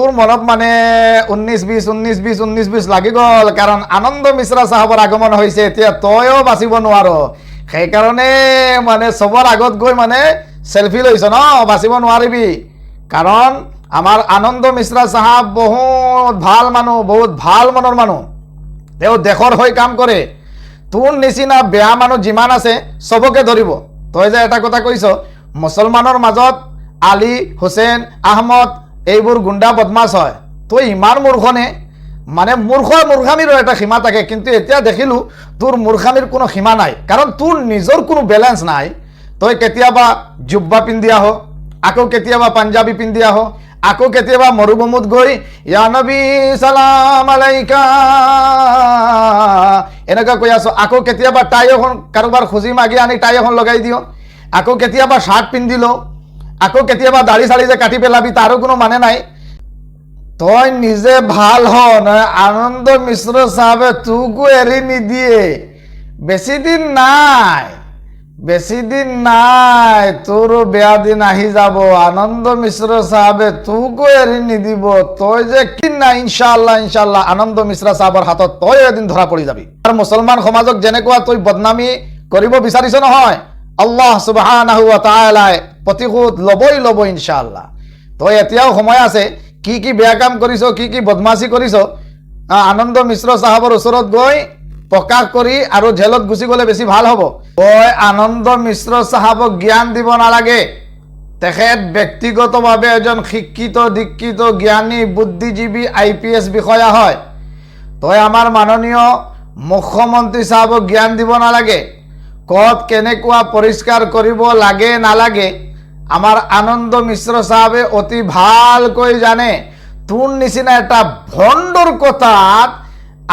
তোৰ মনত মানে 19 20, 19 20, 19 20 লাগি গ'ল, কাৰণ আনন্দ মিশ্ৰা চাহাবৰ আগমন হৈছে। এতিয়া তইও বাচিব নোৱাৰ। সেইকাৰণে মানে চবৰ আগত গৈ মানে চেলফি লৈছ ন? বাচিব নোৱাৰিবি, কাৰণ আমাৰ আনন্দ মিশ্ৰা চাহাব বহুত ভাল মানুহ, বহুত ভাল মনৰ মানুহ। তেওঁ দেশৰ হৈ কাম কৰে। তোৰ নিচিনা বেয়া মানুহ যিমান আছে, চবকে ধৰিব। তই যে এটা কথা কৈছ, মুছলমানৰ মাজত আলী, হুছেইন, আহমদ এইবোৰ গুণ্ডা বদমাছ হয়। তই ইমান মূৰ্খনে? মানে মূৰ্খ মূৰ্খামিৰো এটা সীমা থাকে, কিন্তু এতিয়া দেখিলোঁ তোৰ মূৰ্খামিৰ কোনো সীমা নাই, কাৰণ তোৰ নিজৰ কোনো বেলেঞ্চ নাই। তই কেতিয়াবা জুব্বা পিন্ধি আহ, আকৌ কেতিয়াবা পাঞ্জাবী পিন্ধি আহ, আকৌ কেতিয়াবা মৰুভূমিত গৈ "ইয়া নবী সালাম আলাইকা" এনেকুৱা কৈ আছ। আকৌ কেতিয়াবা টাই এখন কাৰোবাৰ খুজি মাগি আনি টাই এখন লগাই দিওঁ। আকৌ কেতিয়াবা শ্বাৰ্ট পিন্ধি লওঁ। আকৌ কেতিয়াবা দাড়ি চাড়ি যে কাটি পেলাবি, তাৰো কোনো মানে নাই। তই নিজে ভাল হ, নহয় আনন্দ মিশ্ৰ চাহাবে তোকো এৰি নিদিয়ে। বেছি দিন নাই, বেছি দিন নাই, তোৰো বেয়া দিন আহি যাব। আনন্দ মিশ্ৰ চাহাবে তোকো এৰি নিদিব। তই যে কি না, ইনশাআল্লাহ, ইনশাআল্লাহ, আনন্দ মিশ্ৰ চাহাবৰ হাতত তই এদিন ধৰা পৰি যাবি। আৰু মুছলমান সমাজক যেনেকুৱা তই বদনামী কৰিব বিচাৰিছ নহয়, আল্লাহ সুবহানাহু ওয়া তাআলাই প্ৰতিশোধ ল'বই ল'ব ইনশাআল্লাহ। তই এতিয়াও সময় আছে। কি কি বেয়া কাম কৰিছ, কি কি বদমাচি কৰিছ, আনন্দ মিশ্ৰ চাহাবৰ ওচৰত গৈ প্ৰকাশ কৰি আৰু জেলত গুচি গ'লে বেছি ভাল হ'ব। তই আনন্দ মিশ্ৰ চাহাবক জ্ঞান দিব নালাগে। তেখেত ব্যক্তিগতভাৱে এজন শিক্ষিত, দীক্ষিত, জ্ঞানী, বুদ্ধিজীৱী আইপিএছ বিষয়া হয়। তই আমাৰ মাননীয় মুখ্যমন্ত্ৰী চাহাবক জ্ঞান দিব নালাগে। ক'ত কেনেকুৱা পৰিষ্কাৰ কৰিব লাগে নালাগে, আমাৰ আনন্দ মিশ্ৰ চাহাবে অতি ভালকৈ জানে। তোৰ নিচিনা এটা ভণ্ডৰ কথাত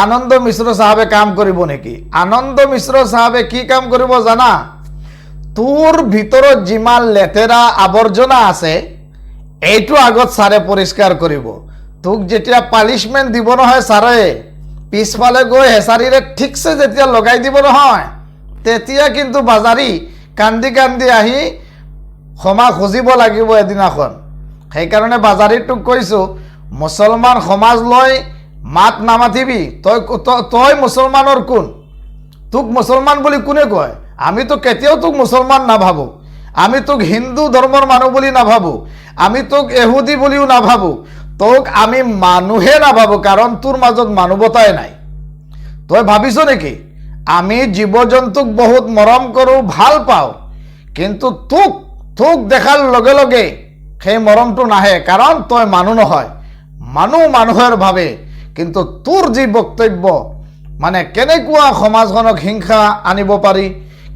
আনন্দ মিশ্ৰ চাহাবে কাম কৰিব নেকি? আনন্দ মিশ্ৰ চাহাবে কি কাম কৰিব জানা? তোৰ ভিতৰত যিমান লেতেৰা আৱৰ্জনা আছে, এইটো আগত ছাৰে পৰিষ্কাৰ কৰিব। তোক যেতিয়া পানিছমেণ্ট দিব নহয় ছাৰে, পিছফালে গৈ হেঁচাৰিৰে ঠিকছে যেতিয়া লগাই দিব নহয়, তেতিয়া কিন্তু বাজাৰী কান্দি কান্দি আহি ক্ষমা খুজিব লাগিব এদিনাখন। সেইকাৰণে বাজাৰী তোক কৈছোঁ, মুছলমান সমাজ লৈ মাত নামাতিবি। তই মুছলমানৰ কোন? তোক মুছলমান বুলি কোনে কয়? আমিতো কেতিয়াও তোক মুছলমান নাভাবোঁ। আমি তোক হিন্দু ধৰ্মৰ মানুহ বুলি নাভাবোঁ। আমি তোক এহুদী বুলিও নাভাবোঁ। তোক আমি মানুহে নাভাবোঁ, কাৰণ তোৰ মাজত মানৱতাই নাই। তই ভাবিছ নেকি আমি জীৱ জন্তুক বহুত মৰম কৰোঁ, ভাল পাওঁ? কিন্তু তোক দেখাৰ লগে লগে সেই মৰমটো নাহে, কাৰণ তই মানুহ নহয়। মানুহ মানুহৰ ভাবে, কিন্তু তোৰ যি বক্তব্য, মানে কেনেকুৱা সমাজখনক হিংসা আনিব পাৰি,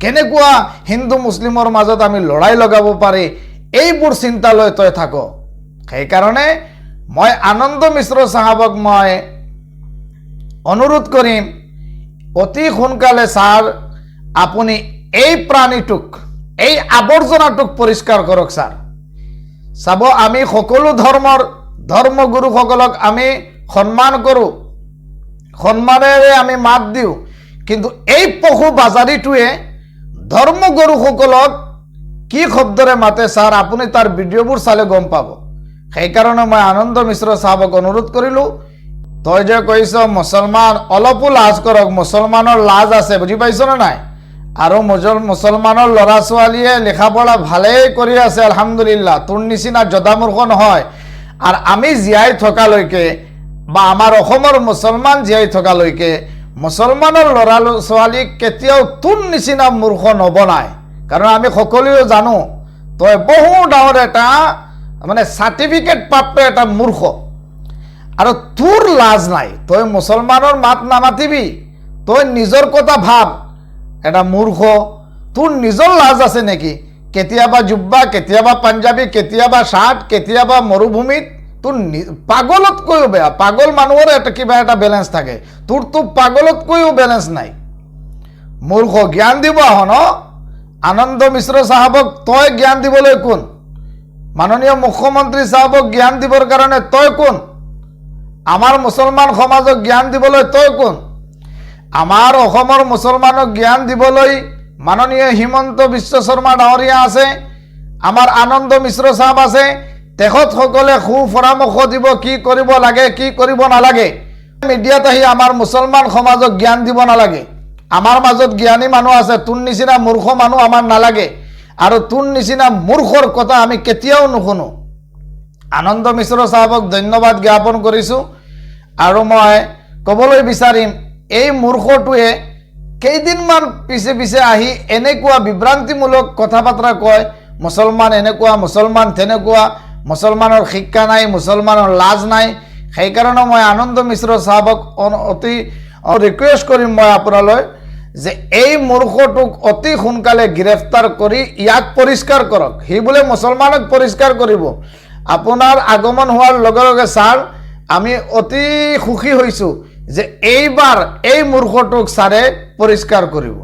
কেনেকুৱা হিন্দু মুছলিমৰ মাজত আমি লৰাই লগাব পাৰি, এইবোৰ চিন্তা লৈ তই থাক। সেইকাৰণে মই আনন্দ মিশ্ৰ চাহাবক মই অনুৰোধ কৰিম, অতি সোনকালে ছাৰ আপুনি এই প্ৰাণীটোক, এই আৱৰ্জনাটোক পৰিষ্কাৰ কৰক ছাৰ। চাব, আমি সকলো ধৰ্মৰ ধৰ্মগুৰুসকলক আমি সন্মান কৰোঁ, সন্মানেৰে আমি মাত দিওঁ। কিন্তু এই পশু বাজাৰীটোৱে ধৰ্মগুৰুসকলক কি শব্দৰে মাতে ছাৰ, আপুনি তাৰ ভিডিঅ'বোৰ চালে গম পাব। সেইকাৰণে মই আনন্দ মিশ্ৰ চাহাবক অনুৰোধ কৰিলোঁ। তই যে কৈছ মুছলমান, অলপো লাজ কৰক। মুছলমানৰ লাজ আছে, বুজি পাইছ নে নাই? আৰু মুছলমানৰ ল'ৰা ছোৱালীয়ে লিখা পঢ়া ভালেই কৰি আছে, আলহামদুলিল্লাহ। তোৰ নিচিনা জদামূৰ্খ নহয়। আৰু আমি জীয়াই থকালৈকে বা আমাৰ অসমৰ মুছলমান জীয়াই থকালৈকে মুছলমানৰ ল'ৰা ছোৱালীক কেতিয়াও তোৰ নিচিনা মূৰ্খ নবনায়, কাৰণ আমি সকলোৱে জানো তই বহু ডাঙৰ এটা মানে চাৰ্টিফিকেট প্ৰাপ্ত এটা মূৰ্খ আৰু তোৰ লাজ নাই। তই মুছলমানৰ মাত নামাতিবি, তই নিজৰ কথা ভাব। এটা মূৰ্খ, তোৰ নিজৰ লাজ আছে নেকি? কেতিয়াবা জুব্বা, কেতিয়াবা পাঞ্জাবী, কেতিয়াবা শ্বাৰ্ট, কেতিয়াবা মৰুভূমিত। তোৰ পাগলতকৈও বেয়া। পাগল মানুহৰ এটা কিবা এটা বেলেঞ্চ থাকে, তোৰতো পাগলতকৈও বেলেঞ্চ নাই। মূৰ্খ, জ্ঞান দিব আহ ন? আনন্দ মিশ্ৰ চাহাবক তই জ্ঞান দিবলৈ কোন? মাননীয় মুখ্যমন্ত্ৰী চাহাবক জ্ঞান দিবৰ কাৰণে তই কোন? আমাৰ মুছলমান সমাজক জ্ঞান দিবলৈ তই কোন? আমাৰ অসমৰ মুছলমানক জ্ঞান দিবলৈ মাননীয় হিমন্ত বিশ্ব শৰ্মা ডাঙৰীয়া আছে, আমাৰ আনন্দ মিশ্ৰ চাহাব আছে। তেখেতসকলে সুপৰামৰ্শ দিব কি কৰিব লাগে, কি কৰিব নালাগে। মিডিয়াত আহি আমাৰ মুছলমান সমাজক জ্ঞান দিব নালাগে। আমাৰ মাজত জ্ঞানী মানুহ আছে, তোৰ নিচিনা মূৰ্খ মানুহ আমাৰ নালাগে আৰু তোৰ নিচিনা মূৰ্খৰ কথা আমি কেতিয়াও নুশুনো। আনন্দ মিশ্ৰ চাহাবক ধন্যবাদ জ্ঞাপন কৰিছোঁ আৰু মই ক'বলৈ বিচাৰিম, এই মূৰ্খটোৱে কেইদিনমান পিছে পিছে আহি এনেকুৱা বিভ্ৰান্তিমূলক কথা বাতৰা কয়, মুছলমান এনেকুৱা, মুছলমান তেনেকুৱা, মুছলমানৰ শিক্ষা নাই, মুছলমানৰ লাজ নাই। সেইকাৰণে মই আনন্দ মিশ্ৰ চাহাবক অতি ৰিকুৱেষ্ট কৰিম মই আপোনালৈ যে এই মূৰ্খটোক অতি সোনকালে গ্ৰেফতাৰ কৰি ইয়াক পৰিষ্কাৰ কৰক। সি বোলে মুছলমানক পৰিষ্কাৰ কৰিব। আপোনাৰ আগমন হোৱাৰ লগে লগে ছাৰ, আমি অতি সুখী হৈছোঁ যে এইবাৰ এই মূৰ্খটোক ছাৰে পৰিষ্কাৰ কৰিব।